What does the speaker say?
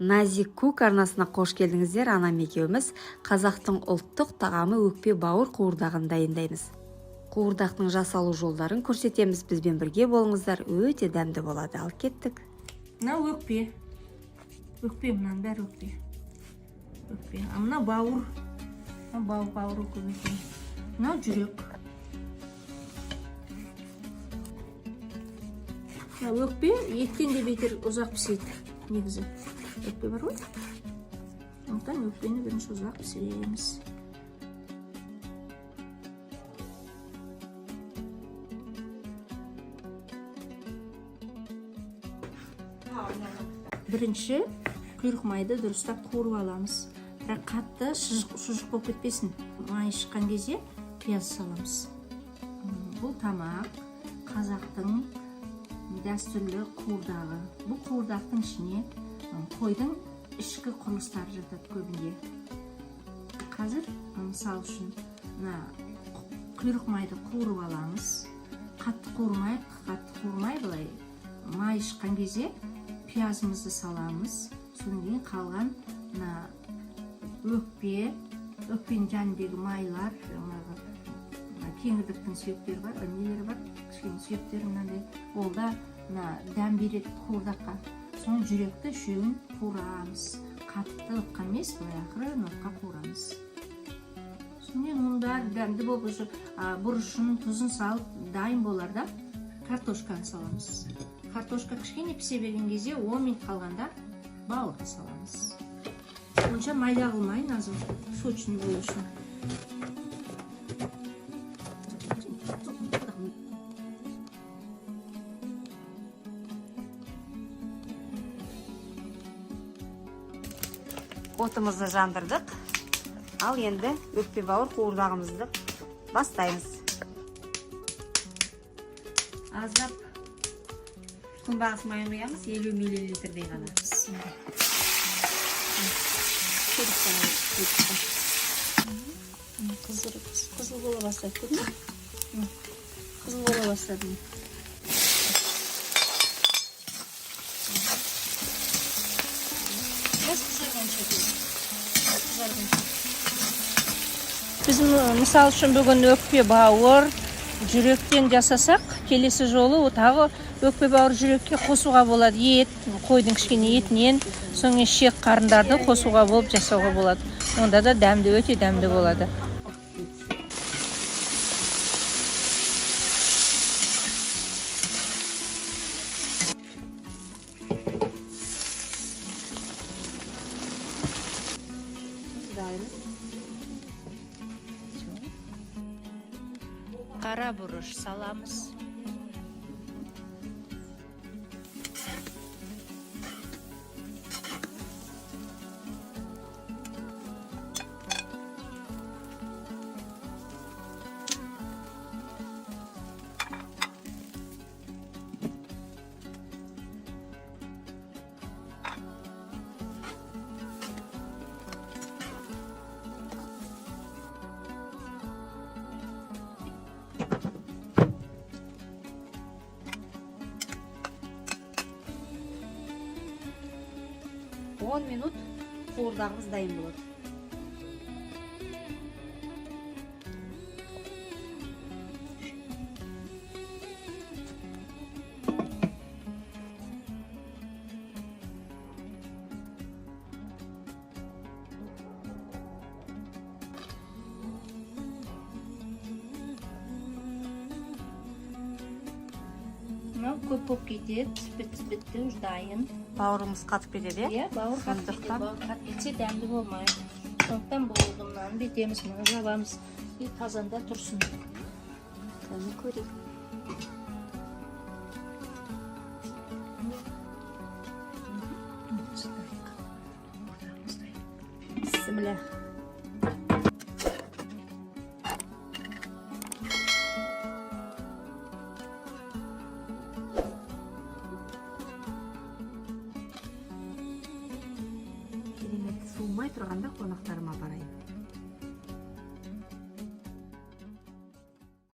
Назик Кук арнасына қош келдіңіздер. Анам екеуміз қазақтың ұлттық тағамы өкпе бауыр қуырдағын дайындаймыз. Қуырдақтың жасалу жолдарын көрсетеміз. Бізбен бірге болыңыздар, өте дәмді болады. Ал кеттік. Мынау өкпе. Өкпе, мынаның бәрі өкпе. Өкпе. А мынау бауыр. Мынау бауыр, бауыры көп екен. Мынау жүрек. Мынау өкпе еттен де бетер ұзақ піседі негізі. Өкпе бар ғой. Сондықтан өкпені бірінші ұзақ пісіреміз. Бірінші құйрық майды дұрыстап қуырып аламыз. Бірақ қатты шұжық болып кетпесін. Май шыққан кезде пияз саламыз. Бұл тамақ қазақтың дәстүрлі қуырдағы. Бұл қуырдақтың ішіне қойдың ішкі құрылыстары жатады көбінде. Қазір, мысал үшін, мына құйрық майды қуырып аламыз. Қатты қуырмай, қатты қуырмай былай май шыққан кезде пиязымызды саламыз. Содан кейін қалған мына өкпе, өкпенің жанындағы майлар, жаңағы мына кеңірдектің сүйектері бар, нелері бар, кішкене сүйектері мынандай, ол да мына дәм береді қуырдаққа. Соны жүректі үшеуін қуырамыз. Қатты отқа емес, былай ақырын отқа қуырамыз. Содан кейін оның бәрі дәмді болып уже, бұрышын, тұзын салып дайын болар да, картошканы саламыз. Картошка кішкене пісе берген кезде 10 минут қалғанда бауырды саламыз. Онша майда қылмай, назым, сочный болу үшін. Отымызды жандырдық. Ал енді өкпе бауыр қуырдағымызды бастаймыз. Аздап күнбағыс майын құямыз, 50 миллилитрдей ғана. Қызыл, қызыл бола бастады, көрдің бе? Қызыл бола бастады. Biraz қызарғанша дейін. Қызарғанша. Біз мысал үшін бүгін өкпе бауыр жүректен жасасақ, келесі жолы тағы өкпе бауыр жүрекке қосуға болады. Ет, қойдың кішкене етінен, содан кейін ішек қарындарды қосуға болып жасауға болады. Онда да дәмді, өте дәмді болады. Қара бұрыш саламыз. Он минут қуырдағымыз дайын болады. Мынау көп болып кетеді, піс бітті, уже дайын. Бауырымыз қатып кетеді, иә? Иә, бауыр қатып кетеді. Сондықтан Бауыр қатып кетсе дәмді болмайды. Сондықтан болды, мынаны бетеміз, мынаны жабамыз. И қазанда тұрсын. Кәне көрейік. Бісміллә. Керемет, суымай тұрғанда қонақтарыма апарайын.